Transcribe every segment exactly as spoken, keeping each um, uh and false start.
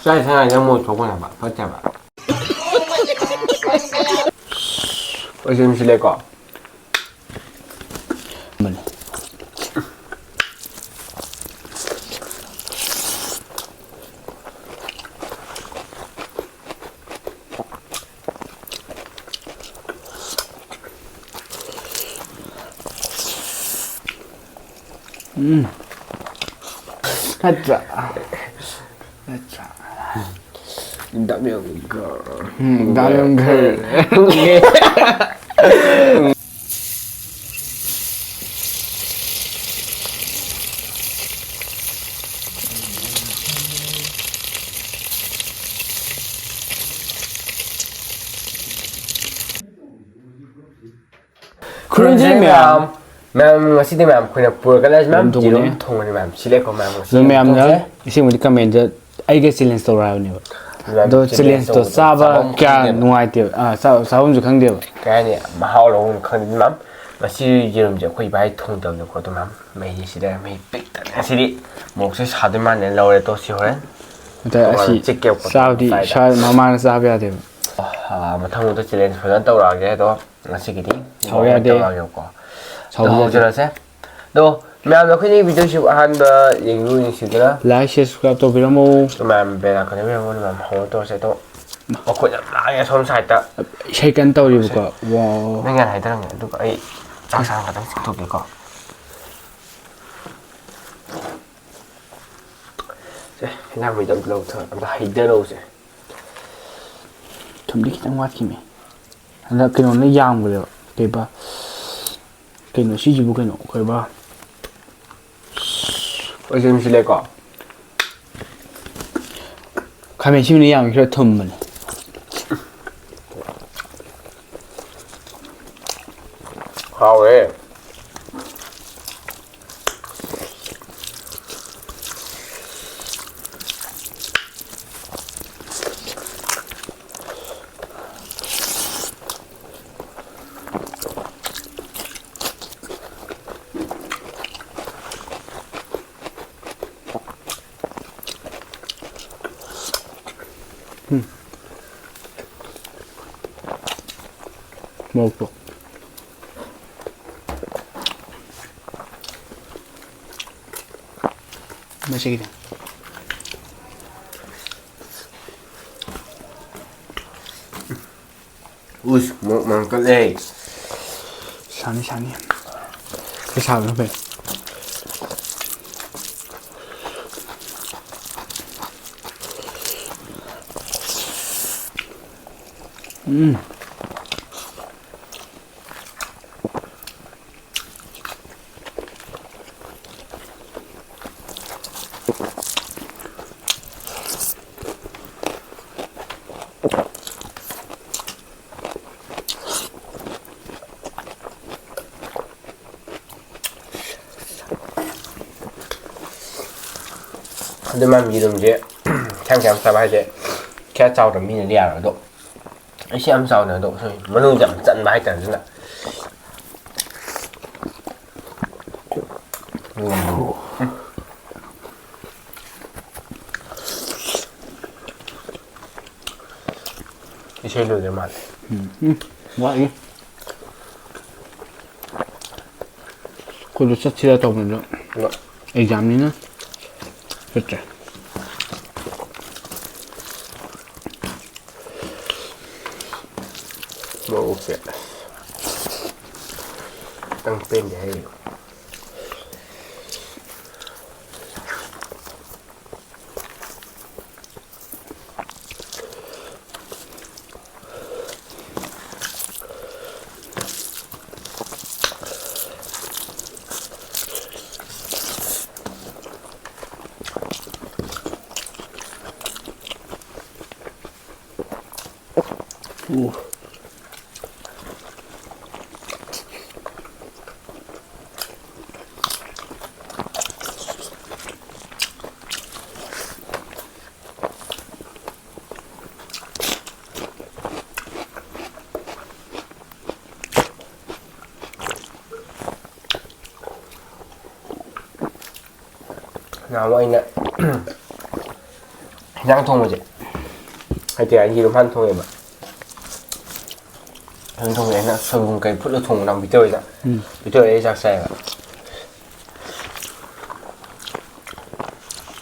ꯆꯥꯏ ꯁꯉꯥꯏꯁꯦ ꯃꯣꯏ ꯊꯣꯛꯄꯅꯦꯕ ꯐꯠꯇꯦꯕ꯫ ꯑꯩꯁꯦ ꯑꯗꯨꯝ ꯁꯤꯜꯂꯦꯀꯣ꯫ ꯎꯝ꯫ ꯅꯠꯇ꯭ꯔꯥ? ꯅꯠꯇ꯭ꯔꯥ? ꯗꯥꯝ ꯌꯥꯝ ꯒꯔ꯫ ꯎꯝ, ꯗꯥꯝ ꯌꯥꯝ ꯒꯔ꯫ ꯈꯨꯔꯨꯝꯖꯔꯤ ꯃꯌꯥꯝ꯫ ꯃꯌꯥꯝ, ꯉꯁꯤꯗꯤ ꯃꯌꯥꯝ ꯑꯩꯈꯣꯏꯅ ꯄꯨꯔꯒ ꯂꯥꯛꯏꯁꯦ ꯃꯌꯥꯝ ꯌꯦꯔꯨꯝ ꯌꯦꯔꯨꯝ ꯊꯣꯡꯕꯅꯤ꯫ ꯊꯣꯡꯕꯅꯤ ꯃꯌꯥꯝ꯫ ꯁꯤꯂꯦꯀꯣ ꯃꯌꯥꯝ ꯉꯁꯤ ꯑꯗꯣ ꯌꯦꯔꯨꯝ ꯃꯌꯥꯝꯅ ꯊꯣꯡꯁꯦ꯫ ꯏꯁꯤꯡꯕꯨꯗꯤ ꯀꯃꯦꯟꯗ ꯑꯩꯒ ꯆꯦꯂꯦꯟꯖ ꯇꯧꯔꯛꯑꯕꯅꯦꯕ꯫ ꯃꯌꯥꯝ ꯑꯗꯣ ꯆꯦꯂꯦꯟꯖ ꯆꯦꯂꯦꯟꯖꯇꯣ ꯇꯧꯕꯗꯣ ꯆꯥꯕ ꯆꯥꯐꯝ ꯀꯌꯥ ꯈꯪꯗꯦꯕ꯫ ꯅꯨꯡꯉꯥꯏꯇꯦꯕ꯫ ꯑꯥ, ꯆꯥ-, ꯆꯥꯐꯝꯁꯨ ꯈꯪꯗꯦꯕ꯫ ꯀꯩ ꯍꯥꯏꯅꯤ? ꯃꯍꯥꯎ ꯂꯧꯐꯝ ꯈꯪꯗꯦ ꯃꯌꯥꯝ꯫ ꯉꯁꯤ ꯌꯦꯔꯨꯝꯁꯦ ꯑꯩꯈꯣꯏ ꯏꯕꯥꯏ ꯊꯣꯡꯗꯕꯅꯦꯀꯣ꯫ ꯑꯗꯣ ꯃꯌꯥꯝ ꯃꯍꯤꯁꯤꯗ ꯃꯍꯤ ꯄꯤꯛ ꯊꯟꯅ꯫ ꯉꯁꯤꯗꯤ ꯃꯣꯔꯣꯛꯁꯦ ꯁꯥꯗꯣꯏ ꯃꯥꯟꯗꯦꯅ ꯂꯧꯔꯦ꯫ ꯇꯣ ꯁꯤ ꯍꯣꯔꯦꯟ ꯑꯗ ꯇꯣꯉꯥꯟꯅ ꯑꯁꯤ ꯆꯤꯛꯀꯦꯕꯀꯣ꯫ ꯆꯥꯕꯗꯤ ꯐ꯭ꯔꯥꯏꯗ꯫ ꯏꯁꯥ ꯃꯃꯥꯡꯗ ꯆꯥꯕ ꯌꯥꯗꯦꯕ꯫ ꯑꯥ, ꯃꯊꯪ ꯃꯊꯪ ꯆꯦꯂꯦꯟꯖ ꯐꯖꯅ ꯇꯧꯔꯛꯑꯒꯦ꯫ ꯑꯗꯣ ꯉꯁꯤꯒꯤꯗꯤ ꯁꯥꯎ ꯌꯥꯗꯦ꯫ ꯇꯧꯔꯛꯑꯒꯦꯕꯀꯣ꯫ ꯁꯥꯎ ꯑꯗꯣ ꯌꯥꯗꯦ꯫ ꯍꯧꯖꯔꯁꯦ꯫ ꯑꯗꯣ ꯃꯌꯥꯝꯅ ꯑꯩꯈꯣꯏꯒꯤ ꯚꯤꯗꯤꯑꯣꯁꯤꯕꯨ ꯑꯍꯥꯟꯕ ꯌꯦꯡꯕꯤꯌꯨ ꯌꯦꯡꯁꯤꯗꯅ꯫ ꯂꯥꯏꯛ, ꯁꯕꯁꯀ꯭ꯔꯥꯏꯕ ꯇꯧꯕꯤꯔꯝꯃꯣ꯫ ꯃꯌꯥꯝ ꯕꯦꯜ ꯑꯥꯏꯀꯟ ꯌꯥꯎꯕꯤꯔꯝꯃꯣ꯫ ꯃꯌꯥꯝ ꯍꯧꯅ ꯇꯧꯔꯁꯦ꯫ ꯑꯗꯣ ꯃꯈꯣꯏ ꯌꯥꯝ ꯂꯥꯡꯉꯦ ꯑꯁꯣꯝ ꯁꯥꯏꯠꯇ꯫ ꯏꯁꯩ ꯀꯟꯅ ꯇꯧꯔꯤꯕꯀꯣ꯫ ꯁꯦ꯫ ꯋꯥꯎ꯫ ꯅꯪ ꯌꯥꯝ ꯍꯥꯏꯗꯔꯝꯃꯦ꯫ ꯑꯗꯨꯒ ꯑꯩ ꯆꯥꯛ ꯁꯥꯡ ꯈꯛꯇꯪ ꯆꯤꯡꯊꯣꯛꯀꯦꯀꯣ꯫ ꯁꯦ, ꯍꯦꯟꯖꯥꯡ ꯃꯩꯗꯣ ꯑꯝꯇ ꯂꯧꯊꯔ-, ꯑꯝꯇ ꯍꯩꯗꯔꯛꯎꯁꯦ꯫ ꯊꯨꯝꯗꯤ ꯈꯤꯇꯪ ꯋꯥꯠꯈꯤꯅꯦ꯫ ꯍꯟꯗꯛ ꯀꯩꯅꯣꯅ ꯌꯥꯝꯈ꯭ꯔꯦꯕ꯫ ꯀꯩꯕ? ꯀꯩꯅꯣ ꯁꯤꯁꯤꯕꯨ ꯀꯩꯅꯣ? ꯀꯩꯕ? ꯑꯣꯏꯁꯤꯟꯁꯤꯜꯂꯦꯀꯣ꯫ ꯈꯥꯃꯦꯟ ꯑꯁꯤꯟꯕꯤꯅ ꯌꯥꯝ ꯈꯔ ꯊꯨꯝꯕꯅꯦ꯫ ꯍꯥꯎꯋꯦ꯫ ꯃꯣꯔꯣꯛꯇꯣ꯫ ꯃꯁꯤꯒꯤꯗꯤ꯫ ꯎꯁ, ꯃꯣꯔꯣꯛ ꯃꯅꯝ ꯀꯜꯂꯦ꯫ ꯁꯥꯅꯤ, ꯁꯥꯅꯤ꯫ ꯁꯤ ꯁꯥꯕꯅ ꯐꯩ꯫ ꯎꯝ꯫ ꯑꯗꯨ ꯃꯥꯒꯤ ꯌꯦꯔꯨꯝꯁꯦ ꯈꯤꯇꯪ ꯈꯤꯇꯪ ꯆꯥꯕ ꯍꯥꯏꯁꯦ ꯈꯔ ꯆꯥꯎꯗꯕ ꯃꯤꯅꯗꯤ ꯌꯥꯔꯣꯏ꯫ ꯑꯗꯣ ꯑꯩꯁꯦ ꯌꯥꯝ ꯆꯥꯎꯅ, ꯑꯗꯣ ꯁꯣꯔꯤ, ꯃꯅꯨꯡꯗ ꯌꯥꯝ ꯆꯟꯕ ꯍꯥꯏꯇꯥꯔꯦ꯫ ꯑꯗꯨꯅ ꯎꯝ꯫ ꯏꯁꯩ ꯂꯣꯏꯗ꯭ꯔ ꯃꯥꯜꯂꯦ꯫ ꯎꯝ, ꯎꯝ, ꯋꯥꯠꯂꯤ꯫ ꯑꯩꯈꯣꯏꯗꯣ ꯆꯠꯁꯤꯔ ꯇꯧꯕꯅꯤꯗꯣ, ꯑꯗꯣ ꯑꯦꯛꯖꯥꯝꯅꯤꯅ ꯆꯠꯇ꯭ꯔꯦ꯫ ꯃꯣꯔꯣꯛꯁꯦ ꯈꯤꯇꯪ ꯄꯦꯟꯗꯦ ꯍꯥꯏꯔꯤꯕ꯫ ꯎ꯫ ꯅꯍꯥꯟꯃꯨꯛ ꯑꯩꯅ ꯍꯤꯟꯖꯥꯡ ꯊꯣꯡꯕꯁꯦ ꯍꯩꯇ꯭ꯔꯤꯉꯩꯗ ꯌꯦꯔꯨꯝ ꯍꯥꯟꯅ ꯊꯣꯡꯉꯦꯕ꯫ ꯁꯟ ꯊꯣꯡꯉꯦ ꯑꯩꯅ ꯁꯣꯏꯕꯨꯝ ꯀꯩ ꯐꯨꯠꯂ ꯊꯣꯡꯕꯅ ꯕꯤꯇꯔ ꯍꯣꯏꯗ꯫ ꯎꯝ꯫ ꯕꯤꯇꯔ ꯍꯣꯏ ꯑꯩ ꯆꯥꯛ ꯆꯥꯏꯌꯦꯕ꯫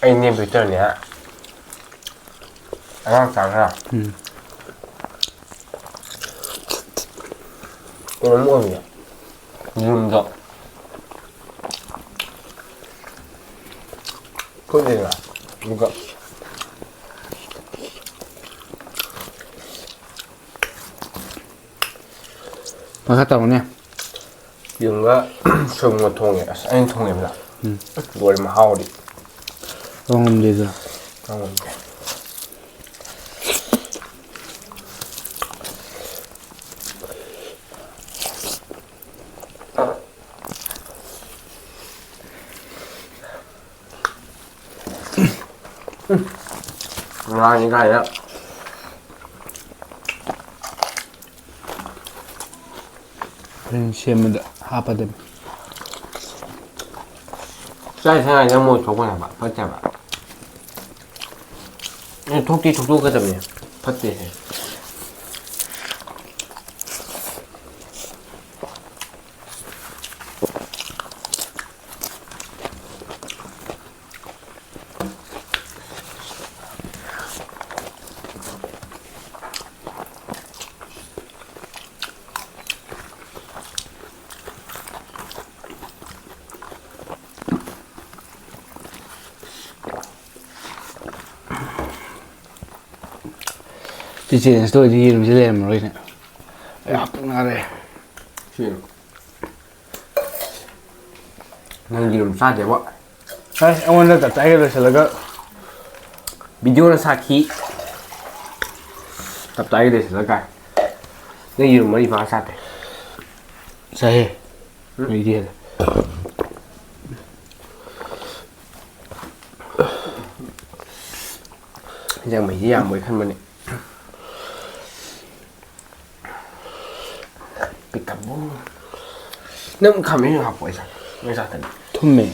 ꯑꯩꯅꯦ ꯕꯤꯇꯔꯅꯦ ꯑꯉꯥꯡ ꯆꯥꯈ꯭ꯔ꯫ ꯎꯝ꯫ ꯀꯩꯅꯣꯝ ꯑꯣꯏꯕꯅꯦ꯫ ꯌꯦꯔꯨꯝꯗꯣ ꯐꯨꯠꯂꯦꯗꯅ꯫ ꯑꯗꯨꯒ ꯃꯈꯥ ꯇꯧꯅꯦ꯫ ꯌꯦꯔꯨꯝꯒ ꯁꯣꯏꯕꯨꯝꯒ ꯊꯣꯡꯉꯦ꯫ ꯑꯁ, ꯑꯩꯅ ꯊꯣꯡꯉꯦꯕ꯫ ꯎꯝ꯫ ꯂꯣꯏꯔꯦ ꯃꯍꯥꯎꯗꯤ꯫ ꯇꯧꯉꯝꯗꯦꯗ꯫ ꯇꯧꯉꯝꯗꯦ꯫ ꯉꯥꯅꯤ ꯀꯥꯏꯅ꯫ ꯍꯣꯔꯦꯟ ꯁꯦꯝꯕꯗ ꯍꯥꯞꯄꯗꯕꯅꯤ꯫ ꯆꯥꯛ ꯏꯟꯁꯥꯡ ꯍꯥꯏꯁꯦ ꯃꯣꯏ ꯊꯣꯛꯄꯅꯦ ꯍꯥꯏꯕ, ꯐꯠꯇꯦ ꯍꯥꯏꯕ꯫ ꯑꯦ, ꯊꯣꯛꯇꯤ ꯊꯣꯛꯇꯣꯛꯀꯗꯕꯅꯦ, ꯐꯠꯇꯦ ꯍꯥꯏ꯫ ꯁꯤ ꯆꯦꯟꯖ ꯇꯧꯔꯗꯤ ꯌꯦꯔꯨꯝꯁꯦ ꯂꯩꯔꯝꯃꯔꯣꯏꯅꯦ꯫ ꯑꯩ ꯄꯨꯛ ꯅꯥꯔꯦ꯫ ꯁꯤ ꯅꯪ ꯌꯦꯔꯨꯝ ꯆꯥꯗꯦꯕ꯫ ꯑꯁ, ꯑꯩꯉꯣꯟꯗ ꯇꯞꯇꯥꯏꯒ ꯂꯣꯏꯁꯤꯜꯂꯒ꯫ ꯚꯤꯗꯤꯑꯣꯅ ꯁꯥꯈꯤ꯫ ꯇꯞꯇꯥꯏꯒ ꯂꯣꯏꯁꯤꯜꯂꯒ ꯀꯥꯏ꯫ ꯅꯪ ꯌꯦꯔꯨꯝ ꯃꯔꯤ ꯐꯥ ꯆꯥꯗꯦ꯫ ꯆꯥꯏꯍꯦ꯫ ꯎꯝ꯫ ꯃꯔꯤꯗꯤ ꯍꯦꯜꯂꯦ꯫ ꯏꯟꯖꯥꯡ ꯃꯍꯤꯗꯤ ꯌꯥꯝꯕꯣꯏ ꯈꯟꯕꯅꯤ꯫ ꯄꯤꯛꯇꯕꯨ꯫ ꯅꯪ ꯈꯥꯃꯦꯟ ꯍꯥꯞꯄꯣ ꯑꯩ ꯆꯥ-, ꯅꯪ ꯆꯥꯗꯅꯤ꯫ ꯊꯨꯝꯃꯦ꯫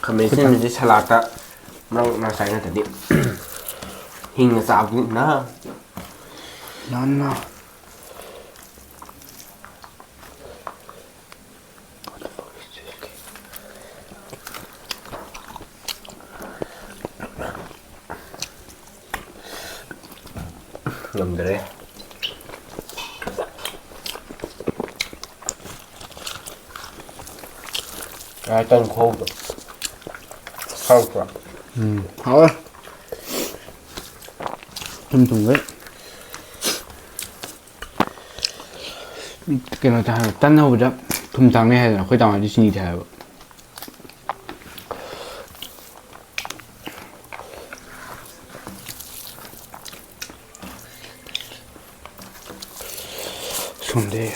ꯈꯥꯃꯦꯟ ꯑꯁꯤꯟꯕꯁꯤ ꯁꯂꯥꯠꯇ ꯃꯔꯛ ꯃꯔꯛ ꯆꯥꯏ ꯅꯠꯇ꯭ꯔꯗꯤ ꯍꯤꯡꯅ ꯆꯥꯕꯗꯤ ꯅ꯫ ꯅꯥꯟꯅ꯫ ꯌꯥꯔꯦ꯫ ꯉꯥꯏ ꯇꯟ ꯈꯣꯛꯎꯕ꯫ ꯍꯥꯎꯇ꯭ꯔꯣ? ꯎꯝ, ꯍꯥꯎꯋꯦ꯫ ꯊꯨꯝ ꯊꯨꯝꯒꯩ꯫ ꯀꯩꯅꯣ ꯇꯥ-, ꯇꯟ ꯍꯧꯕꯗ ꯊꯨꯝ ꯊꯥꯛꯅꯩ ꯍꯥꯏꯗꯅ, ꯑꯩꯈꯣꯏ ꯇꯥꯃꯣꯗꯤ ꯆꯤꯅꯤ ꯊꯥꯛꯑꯦꯕ꯫ ꯁꯣꯝꯗꯩ꯫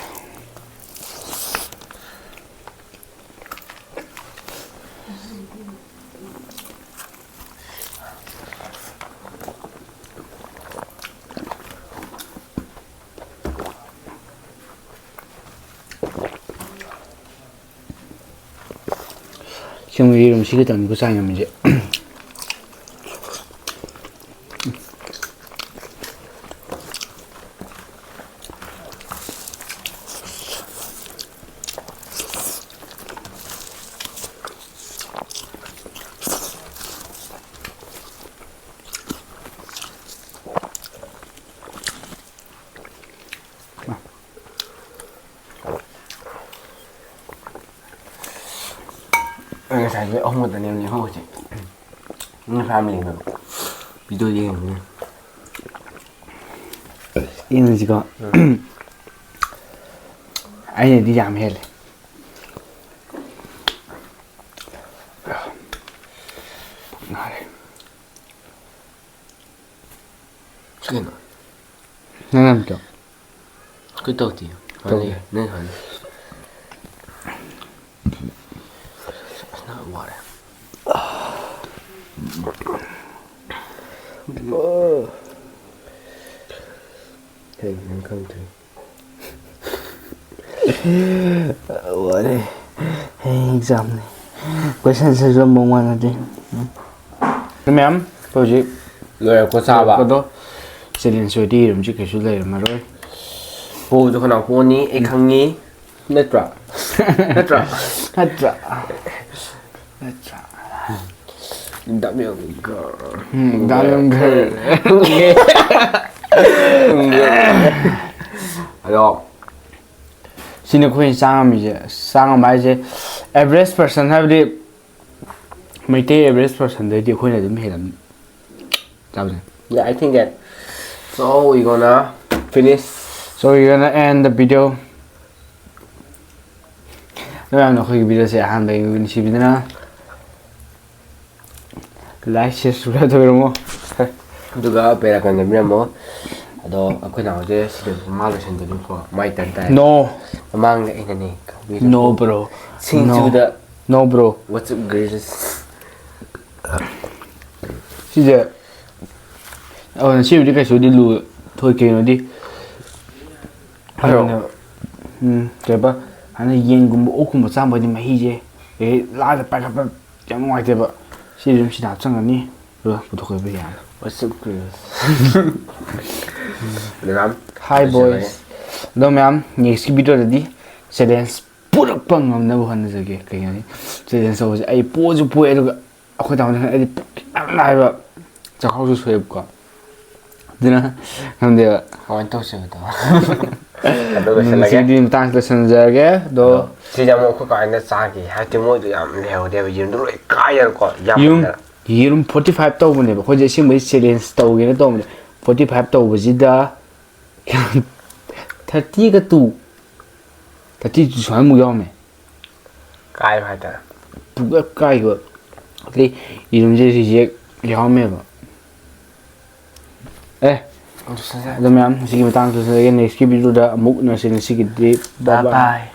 ꯁꯤꯡꯒꯤ ꯌꯦꯔꯨꯝ ꯁꯤ ꯈꯛꯇꯪꯅꯤꯀꯣ ꯆꯥ ꯉꯝꯃꯤꯁꯦ꯫ ꯑꯩ ꯉꯁꯥꯏꯗꯩ ꯑꯍꯨꯝ ꯈꯛꯇꯅꯦꯕ ꯂꯦꯝꯍꯧꯔꯤꯁꯦ꯫ ꯅꯣꯏ ꯐꯥꯝ ꯌꯦꯡꯗꯕ꯫ ꯚꯤꯗꯤꯑꯣ ꯌꯦꯡꯉꯤꯅꯦ꯫ ꯌꯦꯡꯉꯁꯤꯀꯣ꯫ ꯎꯝ꯫ ꯑꯩꯅꯗꯤ ꯌꯥꯝ ꯍꯦꯜꯂꯦ꯫ ꯄꯨꯛ ꯅꯥꯔꯦ꯫ ꯀꯩꯅꯣ? ꯅꯪ ꯌꯥꯝ ꯇꯧ꯫ ꯀꯩ ꯇꯧꯗꯦ꯫ ꯇꯧꯗꯦ꯫ ꯍꯥꯟꯅꯩ, ꯅꯪ ꯍꯥꯟꯅꯩ꯫ ꯑꯁ, ꯅꯪ ꯋꯥꯔꯦ꯫ ꯀꯩꯒꯤꯅꯣ ꯈꯪꯗ꯭ꯔꯦ꯫ ꯋꯥꯔꯦ꯫ ꯍꯌꯦꯡ ꯑꯦꯛꯖꯥꯝꯅꯤ꯫ ꯀꯣꯏꯁꯟ ꯑꯟꯁꯔꯁꯨ ꯑꯃꯐꯥꯎ ꯃꯥꯟꯅꯗꯦ꯫ ꯃꯌꯥꯝ ꯍꯧꯖꯤꯛ ꯂꯣꯏꯔꯛꯄ ꯆꯥꯕ꯫ ꯂꯣꯏꯔꯛꯄꯗꯣ ꯆꯦꯂꯦꯟꯖ ꯑꯣꯏꯗꯤ ꯌꯦꯔꯨꯝꯁꯤ ꯀꯩꯁꯨ ꯂꯩꯔꯝꯃꯔꯣꯏ꯫ ꯄꯣꯕꯁꯨ ꯀꯅꯥ ꯄꯣꯅꯤ? ꯑꯩ ꯈꯪꯉꯤ꯫ ꯅꯠꯇ꯭ꯔꯥ? ꯅꯠꯇ꯭ꯔꯥ? ꯅꯠꯇ꯭ꯔꯥ? ꯅꯠꯇ꯭ꯔꯥ? ꯗꯥꯝ ꯌꯣꯟꯈ꯭ꯔꯦ꯫ ꯎꯝ, ꯗꯥꯝ ꯌꯣꯟꯈ꯭ꯔꯦ꯫ ꯑꯗꯣ ꯁꯤꯅ ꯑꯩꯈꯣꯏꯅ ꯆꯥ ꯉꯝꯃꯤꯁꯦ꯫ ꯆꯥ ꯉꯝꯕ ꯍꯥꯏꯁꯦ, average person ꯍꯥꯏꯕꯗꯤ ꯃꯩꯇꯩ average personꯗꯩꯗꯤ ꯑꯩꯈꯣꯏꯅ ꯑꯗꯨꯝ ꯍꯦꯜꯂꯝꯅꯤ ꯆꯥꯕꯁꯦ꯫ Yeah, I think that. So we gonna finish. So we're gonna end the video. ꯅꯣꯏ ꯃꯌꯥꯝꯅ ꯑꯩꯈꯣꯏꯒꯤ videoꯁꯦ ꯑꯍꯥꯟꯕ ꯌꯦꯡꯕꯤꯕ ꯅꯨꯡꯁꯤꯕꯤꯗꯅ like, share, subscribe ꯇꯧꯕꯤꯔꯝꯃꯣ꯫ ꯑꯗꯨꯒ bell icon ꯅꯝꯕꯤꯔꯝꯃꯣ꯫ ꯑꯗꯣ ꯑꯩꯈꯣꯏꯅ ꯍꯧꯖꯤꯛ ꯁꯤꯗ ꯃꯥ ꯂꯣꯏꯁꯤꯟꯗꯣꯏꯅꯤꯀꯣ꯫ My turn ꯇꯥꯏ꯫ No, ꯃꯃꯥꯡꯗ ꯑꯩꯅꯅꯦ ꯀꯧꯕꯤꯔꯝꯃꯣ꯫ no bro, ꯁꯤꯡꯖꯨꯗ no bro, What's up, girls? ꯁꯤꯁꯦ꯫ ꯑ, ꯁꯤꯕꯨꯗꯤ ꯀꯩꯁꯨꯗꯤ ꯂꯨ ꯊꯣꯏ ꯀꯩꯅꯣꯗꯤ꯫ ꯍꯥꯏꯔꯛꯑꯣ꯫ ꯀꯩꯅꯣꯅꯦꯕ꯫ ꯎꯝ, ꯀꯩꯕ, ꯍꯥꯟꯅ ꯌꯦꯟꯒꯨꯝꯕ ꯑꯣꯛꯀꯨꯝꯕ ꯆꯥꯝꯕꯗꯤ ꯃꯍꯤꯁꯦ, ꯑꯦ, ꯂꯥꯗ ꯄꯥꯏꯈꯠꯄ ꯌꯥꯝ ꯅꯨꯡꯉꯥꯏꯇꯦꯕ꯫ ꯁꯤꯁꯦ ꯑꯗꯨꯝ ꯁꯤꯗ ꯍꯥꯞꯆꯟꯒꯅꯤ꯫ ꯑꯗꯨꯒ ꯄꯨꯊꯣꯛꯈꯤꯕ ꯌꯥꯔꯦ꯫ What's up, girls? ꯑꯗꯨꯒ Hi boys꯫ ꯑꯗꯣ ꯃꯌꯥꯝ, next videoꯗꯗꯤ challenge ꯄꯨꯔꯛꯄ ꯉꯝꯅꯕ ꯍꯣꯠꯅꯖꯒꯦ꯫ ꯀꯩꯒꯤꯅꯣꯗꯤ challenge ꯇꯧꯕꯁꯦ ꯑꯩ ꯄꯣꯁꯨ ꯄꯣꯛꯑꯦ, ꯑꯗꯨꯒ ꯑꯩꯈꯣꯏ ꯇꯥꯃꯣꯗ ꯑꯩꯗꯤ ꯄꯨꯛ ꯌꯥꯝ ꯅꯥꯏꯕ, ꯆꯥꯛꯈꯥꯎꯁꯨ ꯁꯣꯛꯑꯦꯕꯀꯣ, ꯑꯗꯨꯅ ꯉꯝꯗꯦꯕ꯫ ꯀꯃꯥꯏꯅ ꯇꯧꯁꯦꯕ ꯇꯥꯃꯣ? ꯑꯗꯨ ꯂꯣꯏꯁꯤꯜꯂꯒꯦ꯫ ꯉꯁꯤꯗꯤ ꯃꯇꯥꯡꯁꯤ ꯂꯣꯏꯁꯤꯟꯖꯔꯒꯦ꯫ ꯑꯗꯣ ꯁꯤꯁꯦ ꯑꯃꯨꯛ ꯑꯩꯈꯣꯏ ꯀꯃꯥꯏꯅ ꯆꯥꯒꯦ? ꯍꯥꯏꯕꯗꯤ ꯃꯣꯏꯗꯣ ꯌꯥꯝ ꯂꯩꯍꯧꯗꯦꯕ, ꯌꯦꯔꯨꯝꯗꯣ ꯂꯣꯏ ꯀꯥꯏꯔꯀꯣ꯫ ꯌꯦꯔꯨꯝ ꯌꯦꯔꯨꯝ forty five ꯇꯧꯕꯅꯦꯕ꯫ ꯑꯩꯈꯣꯏꯁꯦ ꯑꯁꯦꯡꯕꯩ challenge ꯇꯧꯒꯦꯅ ꯇꯧꯕꯅꯦ꯫ Forty five ꯇꯧꯕꯁꯤꯗ thirtyꯒ two, thirty two ꯁꯨꯃꯥꯏꯅꯃꯨꯛ ꯌꯥꯎꯔꯝꯃꯦ꯫ ꯀꯥꯏꯕ ꯍꯥꯏꯇꯥꯔꯦ꯫ ꯄꯨꯡꯀꯥꯏ ꯀꯥꯏꯈꯤꯕ꯫ ꯑꯗꯩ ꯌꯦꯔꯨꯝꯁꯦ reject ꯌꯥꯎꯔꯝꯃꯦꯕ꯫ ꯑꯦ, ꯑꯗꯣ ꯃꯌꯥꯝ, ꯁꯤꯒꯤ ꯃꯇꯥꯡꯗ ꯂꯣꯏꯁꯤꯜꯂꯒꯦ꯫ Nextꯀꯤ videoꯗ ꯑꯃꯨꯛ ꯎꯅꯁꯤ꯫ ꯉꯁꯤꯒꯤꯗꯤ bye bye꯫